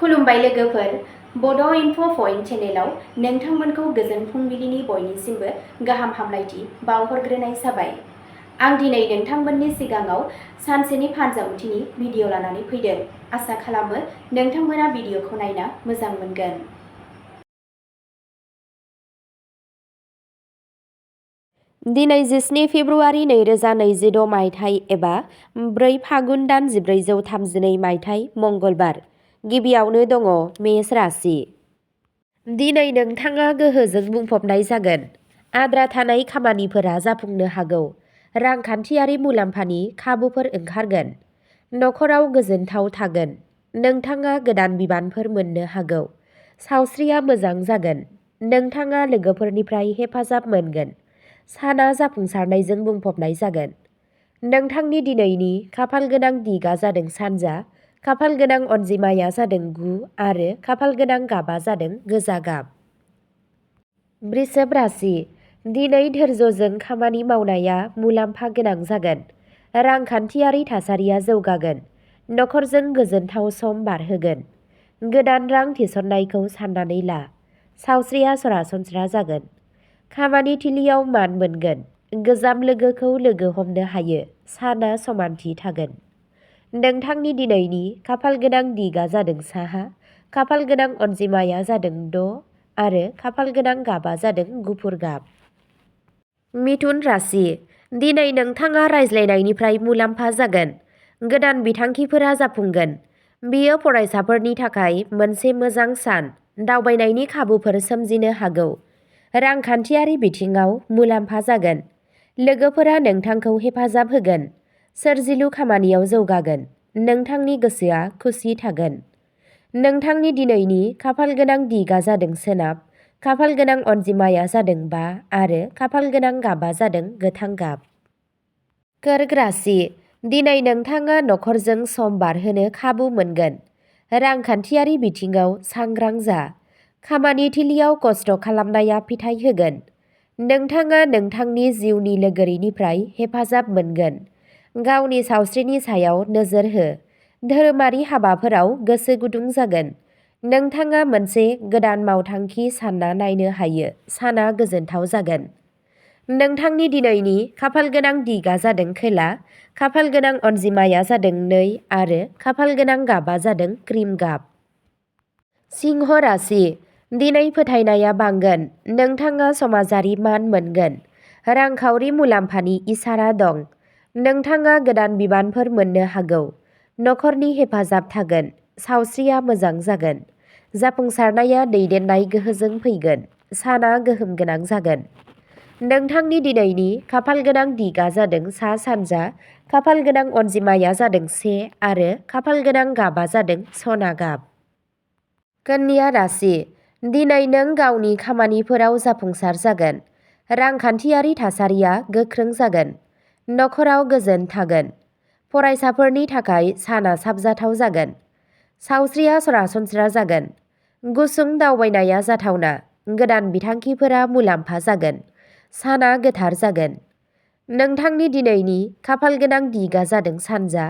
खुलुमबाय लोगोफोर, बड' इनफ' पइन्ट चेनेलाव नोंथांमोनखौ गोजोन फुंबिलिनि बयनिसिमबो गाहाम हामलायथि बावहरग्रोनाय जाबाय। आं दिनै नोंथांमोननि सिगाङाव सानसेनि फानजामुथिनि भिडिअ लानानै फैदों। आसा खालामो नोंथांमोना भिडिअखौ नायना मोजां मोनगोन। दिनै 17 फेब्रुवारि 2026 मायथाइ एबा 4 फागुन दान 1432 मायथाइ मंगलबार। गिबियावनो दङ मेष राशि। दिनै नोंथाङा गोहोजों बुंफबनाय जागोन। आद्रा थानाय खामानिफोरा जाफुंनो हागौ। रांखान्थियारि मुलाम्फानि खाबुफोर ओंखारगोन। न'खराव गोजोनथाव थागोन। नोंथाङा गोदान बिबानफोर मोननो हागौ। सावस्रिया मोजां जागोन। नोंथाङा लोगोफोरनिफ्राय हेफाजाब मोनगोन। साना जाफुंसारनायजों बुंफबनाय जागोन। नोंथांनि दिनैनि खाफाल गोनां दिगा जादों सानजा, खाफाल गोनां अनजिमाया जादों 9 आरो खाफाल गोनां गाबा जादों गोजा गाब। वृषभ राशि। दिनै धैर्यजों खामानि मावनाया मुलाम्फा गोनां जागोन। रांखान्थियारि थासारिया जौगागोन। न'खरजों गोजोनथाव सम बारहोगोन। गोदान रां थिसननायखौ साननानै ला। सावस्रिया सरासनस्रा जागोन। खामानि थिलियाव मान मोनगोन। गोजाम लोगोखौ लोगो हमनो हायो। साना समानथि थागोन। नोंथांनि दिनैनि खाफाल गोनां दिगा जादों साहा, खाफाल गोनां अनजिमाया जादों 6 आरो खाफाल गोनां गाबा जादों गुफुर गाब। मिथुन राशि। दिनै नोंथाङा रायज्लायनायनिफ्राय मुलाम्फा जागोन। गोदान बिथांखिफोरा जाफुंगोन। बेयो फरायसाफोरनि थाखाय मोनसे मोजां सान। दावबायनायनि खाबुफोर सोमजिनो हागौ। रांखान्थियारि बिथिङाव मुलाम्फा जागोन। लोगोफोरा नोंथांखौ हेफाजाब होगोन। सोरजिलु खामानियाव जौगागोन। नोंथांनि गोसोआ खुसि थागोन। नोंथांनि दिनैनि खाफाल गोनां दिगा जादों सोनाब, खाफाल गोनां अनजिमाया जादों 5 आरो खाफाल गोनां गाबा जादों गोथां गाब। कर्क राशि। दिनै नोंथाङा न'खरजों सम बारहोनो खाबु मोनगोन। रांखान्थियारि बिथिङाव सांग्रां जा। खामानि थिलियाव खस्थ' खालामनाया फिथाय होगोन। नोंथाङा नोंथांनि जिउनि लोगोरिनिफ्राय हेफाजाब मोनगोन। गावनि सावस्रिनि सायाव नोजोर हो। धोरोमारि हाबाफोराव गोसो गुदुं जागोन। नोंथाङा मोनसे गोदान मावथांखि सानना नायनो हायो। साना गोजोनथाव जागोन। नोंथांनि दिनैनि खाफाल गोनां दिगा जादों खोला, खाफाल गोनां अनजिमाया जादों 2 आरो खाफाल गोनां गाबा जादों क्रिम गाब। सिंह राशि। दिनै फोथायनाया बांगोन। नोंथाङा समाजारि मान मोनगोन। रांखावरि मुलाम्फानि इसारा दं। नोंथाङा गोदान बिबानफोर मोननो हागौ। न'खरनि हेफाजाब थागोन। सावस्रिया मोजां जागोन। जाफुंसारनाया दैदेननाय गोहोजों फैगोन। साना गोहोम गोनां जागोन। नोंथांनि दिनैनि खाफाल गोनां दिगा जादों सा सानजा, खाफाल गोनां अनजिमाया जादों 1 आरो खाफाल गोनां गाबा जादों सना गाब। कन्या राशि। दिनै नों गावनि खामानिफोराव जाफुंसार जागोन। रांखान्थियारि थासारिया गोख्रों जागोन। न'खराव गोजोन थागोन। फरायसाफोरनि थाखाय साना साबजाथाव जागोन। सावस्रिया सरासनस्रा जागोन। गुसुं दावबायनाया जाथावना। गोदान बिथांखिफोरा मुलाम्फा जागोन। साना गोथार जागोन। नोंथांनि दिनैनि खाफाल गोनां दिगा जादों सानजा,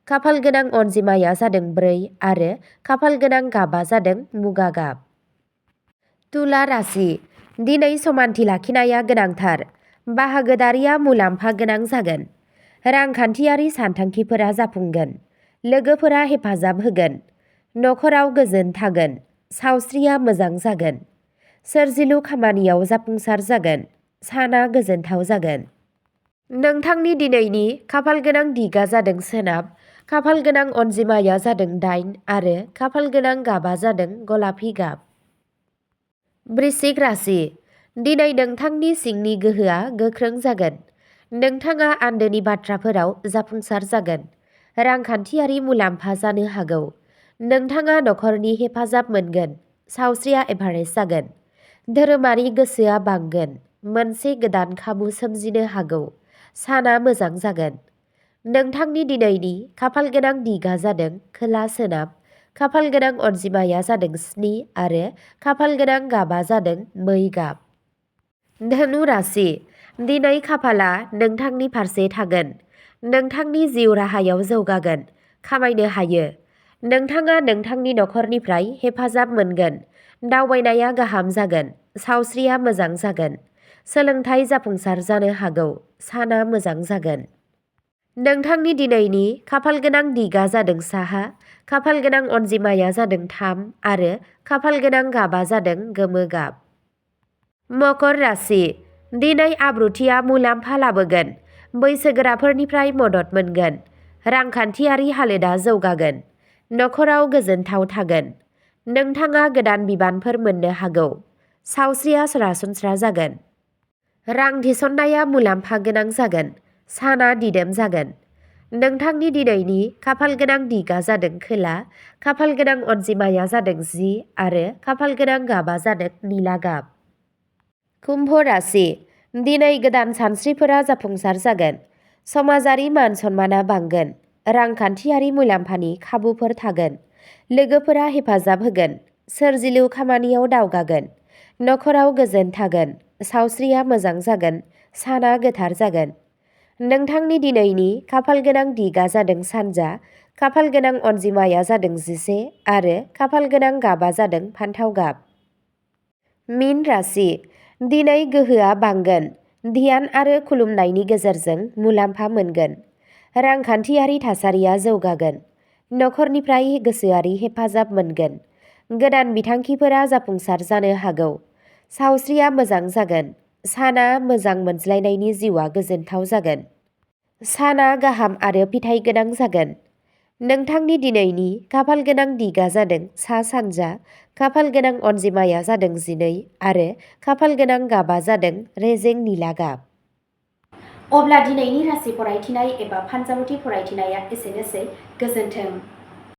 खाफाल गोनां अनजिमाया जादों 4 आरो खाफाल गोनां गाबा जादों मुगा गाब। तुला राशि। दिनै समानथि लाखिनाया गोनांथार। बाहागोदारिया मुलाम्फा गोनां जागोन। रांखान्थियारि सानथांखिफोरा जाफुंगोन। लोगोफोरा हेफाजाब होगोन। न'खराव गोजोन थागोन। सावस्रिया मोजां जागोन। सोरजिलु खामानियाव जाफुंसार जागोन। साना गोजोनथाव जागोन। नोंथांनि दिनैनि खाफाल गोनां दिगा जादों सोनाब, खाफाल गोनां अनजिमाया जादों 8 आरो खाफाल गोनां गाबा जादों गलापि गाब। वृश्चिक राशि। दिनै नोंथांनि सिंनि गोहोआ गोख्रों जागोन। नोंथाङा आन्दोनि बाथ्राफोराव जाफुंसार जागोन। रांखान्थियारि मुलाम्फा जानो हागौ। नोंथाङा न'खरनि हेफाजाब मोनगोन। सावस्रिया एभारेज जागोन। धोरोमारि गोसोआ बांगोन। मोनसे गोदान खाबु सोमजिनो हागौ। साना मोजां जागोन। नोंथांनि दिनैनि खाफाल गोनां दिगा जादों खोला सोनाब, खाफाल गोनां अनजिमाया जादों 7 आरो खाफाल गोनां गाबा जादों मै गाब। धनु राशि। दिनै खाफाला नोंथांनि फारसे थागोन। नोंथांनि जिउ राहायाव जौगागोन। खामायनो हायो। नोंथाङा नोंथांनि नखरनिफ्राय हेफाजाब मोनगोन। दावबायनाया गाहाम जागोन। सावस्रिया मोजां जागोन। सोलोंथाइ जाफुंसार जानो हागौ। साना मोजां जागोन। नोंथांनि दिनैनि खाफालगोनां दिगा जादों साहा, खाफालगोनां अनजिमाया जादों 3 आरो खाफालगोनां गाबा जादों गोमो गाब। मकर राशि। दिनै आब्रुथिया मुलाम्फा लाबोगोन। बैसोगोराफोरनिफ्राय मदद मोनगोन। रांखान्थियारि हालोदा जौगागोन। नखराव गोजोनथाव थागोन। नोंथाङा गोदान बिबानफोर मोननो हागौ। सावस्रिया सरासनस्रा जागोन। रां थिसननाया मुलाम्फा गोनां जागोन। साना दिदोम जागोन। नोंथांनि दिनैनि खाफालगोनां दिगा जादों खोला, खाफालगोनां अनजिमाया जादों 10 आरो खाफालगोनां गाबा जादों निला गाब। कुम्भ राशि। दिनै गोदान सानस्रिफोरा जाफुंसार जागोन। समाजारि मान सन्माना बांगोन। रांखान्थियारि मुलाम्फानि खाबुफोर थागोन। लोगोफोरा हेफाजाब होगोन। सोरजिलु खामानियाव दावगागोन। नखराव गोजोन थागोन। सावस्रिया मोजां जागोन। साना गोथार जागोन। नोंथांनि दिनैनि खाफालगोनां दिगा जादों सानजा, खाफालगोनां अनजिमाया जादों 11 आरो खाफालगोनां गाबा जादों फान्थाव गाब। मीन राशि। दिनै गोहोआ बांगोन। ध्यान आरो खुलुमनायनि गेजेरजों मुलाम्फा मोनगोन। रांखान्थियारि थासारिया जौगागोन। नखरनिफ्राय गोसोआरि हेफाजाब मोनगोन। गोदान बिथांखिफोरा जाफुंसार जानो हागौ। सावस्रिया मोजां जागोन। साना मोजां मोनज्लायनायनि जिउआ गोजोनथाव जागोन। साना गाहाम आरो फिथाइ गोनां जागोन। नोंथांनि दिनैनि खाफालगोनां दिगा जादों सा सानजा, खाफालगोनां अनजिमाया जादों 12 आरो खाफालगोनां गाबा जादों रेजें निला गाब। अब्ला दिनैनि राशि फरायथिनाय एबा फानजामुथि फरायथिनाया एसेनोसै। गोजोन्थों।